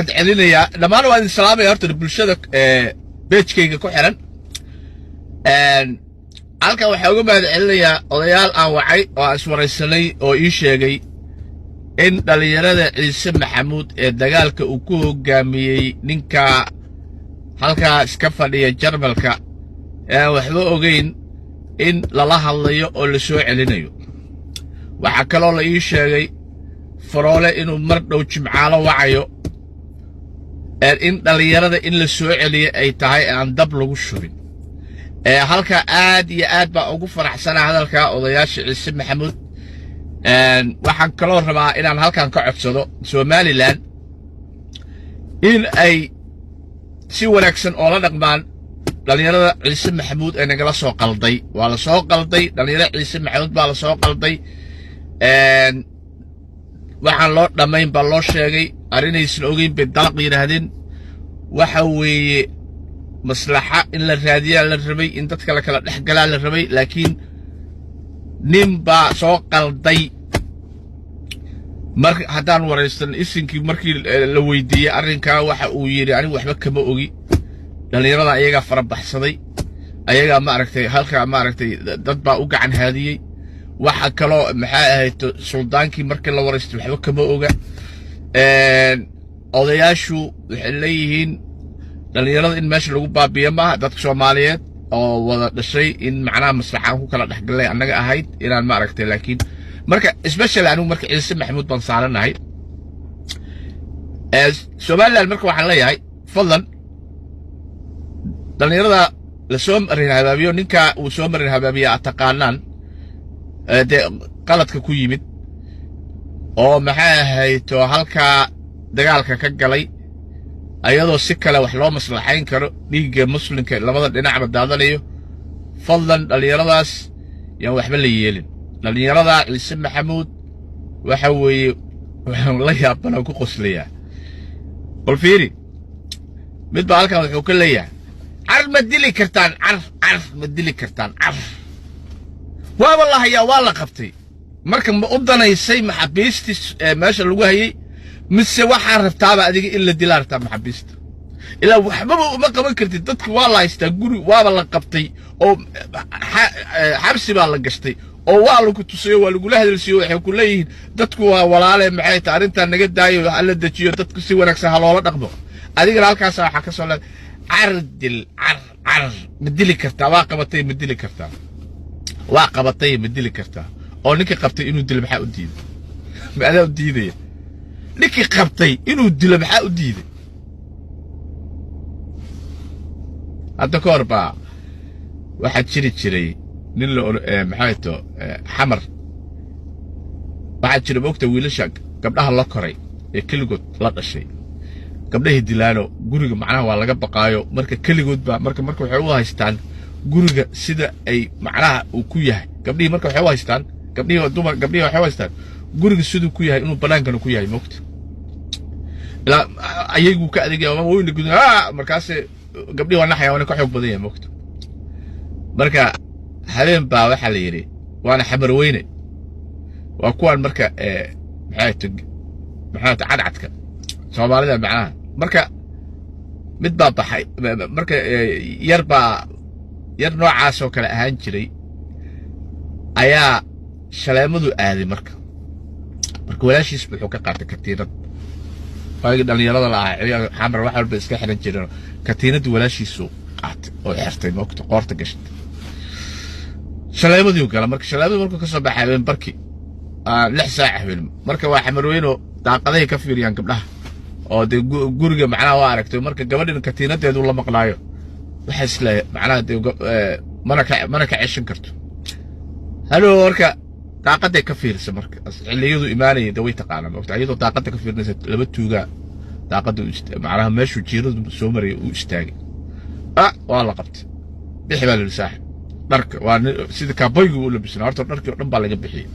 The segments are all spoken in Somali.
Mahad celinayaa dhammaan, waa idin salaamaya horta bulshada page-kayga ku xiran. Halkan waxaa uga mahad celinayaa odayaal aan wacay oo aan iswaraysanay oo ii sheegay in dhallinyarada Ciise Maxamuud ee dagaalka uu ku hoggaamiyey ninka halkaa iska fadhiya Jarmalka ee aan waxba ogeyn in lala hadlayo oo la soo celinayo. Waxaa kaloo la ii sheegay Faroole inuu mar dhow Jimcaalo wacayo, in dhallinyarada in la soo celiyo ay tahay aan dab lagu shubin. Halkaa aad iyo aad baa ugu faraxsanaa hadalka odayaasha Ciise Maxamuud. Waxaan kaloo rabaa inaan halkan ka codsado Somaliland in ay si wanaagsan oola dhaqmaan dhallinyarada Ciise Maxamuud ee nagala soo qalday. Waa la soo qalday, dhallinyarada Ciise Maxamuud baa la soo qalday. Waxaan loo dhammayn baa loo sheegay, arrinaysan ogeyn bay dalaq yidhaahdeen. Waxa weeye maslaxa in la raadiyaa la rabay, in dadka la kala dhex galaa la rabay, laakiin nin baa soo qalday. Mar haddaan waraysan isinkii, markii la weydiiyey arrinkaa, waxa uu yidhi: "Anigu waxba kama ogi, dhallinyarada ayagaa farabaxsaday, ayagaa maaragtay halkaa maaragtay dad baa u gacan haadiyey." Waxa kaloo, maxay ahayd, suldaankii markii la waraystay waxba kama oga. Odayaashu waxay leeyihiin dhallinyarada in meesha lagu baabiyo maaha, dadka Soomaaliyeed oo wada dhashay in macnaha maslaxaan ku kala dhexgalnay annaga ahayd inaan maaragtay. Laakiin marka especially anigu marka Ciise Maxamuud baan saaranahay Somaliland. Marka waxaan leeyahay, fadlan dhallinyarada la soo marin habaabiyo, ninka uu soo marin habaabiya aad taqaanaan, dee qaladka ku yimid oo, maxay ahayd, oo halkaa dagaalka ka galay, ayadoo si kale wax loo maslaxayn karo, dhiigga muslimka labada dhinacba daadanayo, fadlan dhallinyaradaas yaan waxba la yeelin. Dhallinyarada Ciise Maxamuud waxa weeye waxaan la yaabanaan ku qoslayaa. Bal fiiri, mid baa halkan wuxuu ka leeyahay: "Car ma dili kartaan? Car, car ma dili kartaan? Car waaba la hayaa, waa la qabtay." Marka ma u danaysay maxaabiistii meesha lagu hayey, mise waxaa rabtaaba adiga in la dilaa rabtaa maxaabiista? Ilaa waxbaba uma qaban kartid, dadka waa la haystaa, guri waaba la qabtay oo xabsi baa la gashtay oo waa lagu tusayo, waa lagula hadalsiiyo. Waxay ku leeyihiin dadku waa walaale, maxay tahay arrintan, naga daayo, ha la dejiyo dadku, si wanaagsan ha loola dhaqmo. Adigana halkaasa waxaa ka soo leedahay: "Car dil, car, car ma dili kartaa? Waa qabatay, ma dili kartaa? Waa qabatay, ma dili kartaa?" Oo ninkii qabtay inuu dilo maxaa u diiday? Ma adaa u diidaya? Ninkii qabtay inuu dilo maxaa u diiday? Hadda ka hor baa waxaa jiri jiray nin la maxay to Xamar waxaa jira, moogta, wiilasha gabdhaha la koray ee keligood la dhashay gabdhahay dilaano. Guriga macnaha waa laga baqaayo. Marka keligood baa marka waxay u haystaan guriga sida ay macnaha uu ku yahay gabdhihii. Marka waxay u haystaan gabdhihii dumar, gabdhihii waxay u haystaan guriga siduu ku yahay inuu banaankana ku yahay, moogta. Ilaa ayagu ka adegaya weyna gudun, markaase gabdhihii waa naxaya, waana ka xoog badan yahay, moogta. Marka habeen baa waxaa la yidhi, waana Xamar Weyne, waa kuwaan marka maxay to cadcadka Soomaalida macnaha. Marka mid baa baxay, marka yar baa yar noocaas oo kale ahaan jiray ayaa shaleemadu aaday. Marka walaashiis wuxuu ka qaatay katiinad. Waagii dhallinyarada la ahaa, Xamar wax walba iska xiran jireen. Katiinadii walaashiisu qaatay oo xirtay, moogta, qoorta gashtay, shaleemadii gala. Marka shaleemadii markuu ka soo baxay habeen barki, 6 saac habeen, marka waa Xamarweyno, daaqadahay ka fiiriyaan gabdhaha oo dee guriga macnaha waa aragtay. Marka gabadhin katiinadeedu la maqnaayo, waxa isle macnaha dee mana ka ceshan karto halo. Marka daaqaday ka fiirisa, marka xilliyadu imaanaya dee way taqaanaa, moogta. Iyadoo daaqada ka fiirinaysa, laba tuugaa daaqada macnaha meeshuu jiiradu soo marayay uu istaagay. Ah, waa la qabtay. "Bixi," baa la yidhi, "saaxib dharka." Waa sida kaaboygu u labisnaa horta, dharkii oo dhan baa laga bixiyey.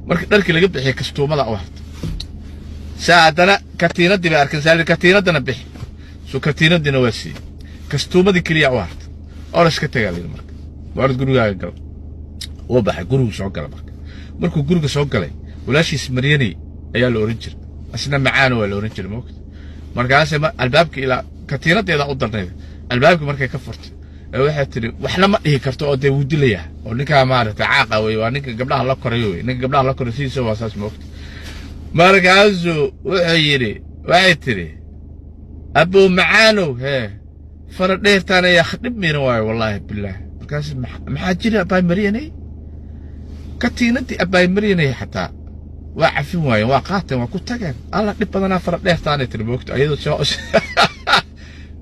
Marka dharkii laga bixiyey, kastuumada u hartay. Saa haddana katiinadii bay arkeen. Saa "Katiinadana bixi." So katiinadiina waa siiyey, kastuumadii keliya u hartay. "Or iska tagaa," la yidhi. Marka "Orod, gurigaaga gal." Wuu baxay, gurigu soo gala. Marka markuu guriga soo galay, walaashiis Maryaney ayaa la oran jiray, asna Macaano waa la oran jiray, moogta. Markaase albaabkii ilaa katiinadeeda u darnayd. Albaabkii markay ka furtay ee waxay tiri, waxna ma dhihi karto oo dee wuu dilayaa, oo ninkaa maaragtay caaqa wey, waa ninka gabdhaha la korayo wey. Ninka gabdhaha la korayo sidiisa waa saas, moogta. Markaasuu wuxuu yidhi, waxay tiri, "Abow macaanow, hee, fara dheertaana yaa dhib miina waayo, wallaahi bilaah." Markaas, "Maxaa jira, abaay Maryanay?" Katiinadii abaay Maryanay xataa waa cafin waayeen, waa qaateen, waa ku tageen. "Alla dhib badanaa fara dheertaanay," tiri, moogta ayadoo soo.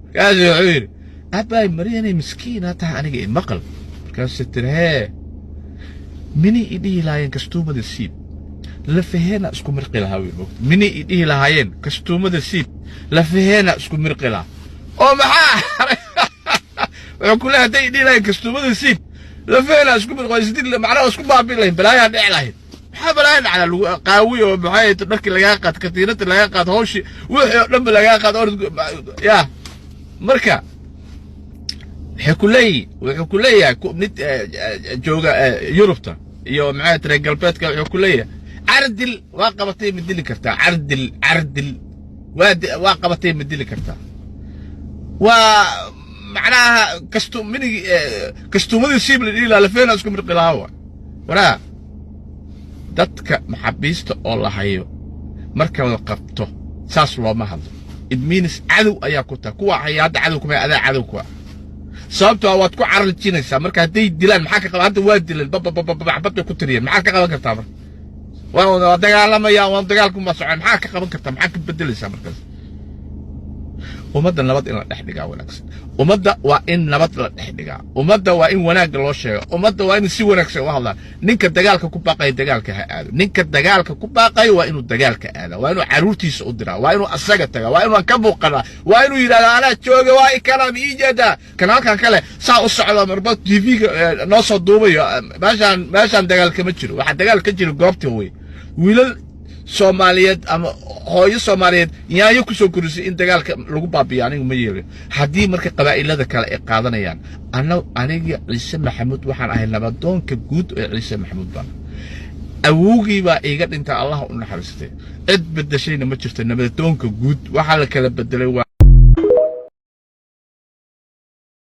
Markaasuu wuxuu yidhi, "Abaay Maryanay, miskiinaa tahay, aniga imaqal." Markaasuu tiri, "Hee, mini i dhihi lahaayeen kastuumada siib, lafaheena isku mirqi lahaa." Wiil moogta, mini i dhihi lahaayeen kastuumada siib, lafaheena isku mirqi lahaa. Oo maxaa haray? Wuxuu ku leeyahay, hadday i dhihi lahayen kastuumada siib, lafaheena isku mirqi, isdil, macnaha isku baabi'i lahayn, balaayaa dhici lahayd. Maxaa balaaya dhacda? Lagu qaawi oo maxay dharkii lagaa qaad, katiinada lagaa qaad, hawshii wixii oo dhanba lagaa qaad, orod ya. Marka waxay ku leeyihin, wuxuu ku leeyahay mid jooga Yurubta iyo maxay tire galbeedka, wuxuu ku leeyahay, "Cardil waa qabatay, ma dili kartaa? Cardil, cardil waa qabatay, ma dili kartaa?" Waa macnaha minigi kastuumadii siib la dhihi lahaa, lafeena isku mirqi lahaa. Wa waraa dadka maxaabiista oo la hayo marka la qabto saas looma hadlo. It means cadow ayaa ku tahay. Kuwa haya hadda cadow kuma, adaa cadow ku ah, sababtoo ah waad ku cararjinaysaa. Marka hadday dilaan, maxaa ka qaban? Hadda waa dileen, babababababad bay ku tiriyeen, maxaad ka qaban kartaa? Marka waa dagaalamayaan, waa dagaalku ma socon, maxaa ka qaban kartaa? Maxaa ka bedelaysaa? Markaas ummadda nabad in la dhex dhigaa wanaagsan. Ummadda waa in nabad la dhex dhigaa. Ummadda waa in wanaagga loo sheego. Ummadda waa in si wanaagsan u hadlaan. Ninka dagaalka ku baaqaya dagaalka ha aado. Ninka dagaalka ku baaqayo waa inuu dagaalka aadaa, waa inuu carruurtiisa u diraa, waa inuu asaga tagaa, waa inuu ka muuqanaa, waa inuu yidhahdaa, "Anaa jooga, waa ikanaam ii jeedaa." Kan halkan kale saa u socdo, marba TV-ga noo soo duubayo, meeshaan dagaal kama jiro. Waxaa dagaal ka jira goobta wey. Wiilal Soomaaliyeed ama hooyo Soomaaliyeed yaanyo ku soo korisay in dagaalka lagu baabiyo anigu ma yeelin. Haddii marka qabaa'ilada kale ay qaadanayaan, aniga Ciise Maxamuud waxaan ahay nabadoonka guud ee Ciise Maxamuud baan. Awowgii baa iiga dhintay, Allah u naxariistay, cid bedeshayna ma jirto. Nabadoonka guud waxaa la kala bedelay waa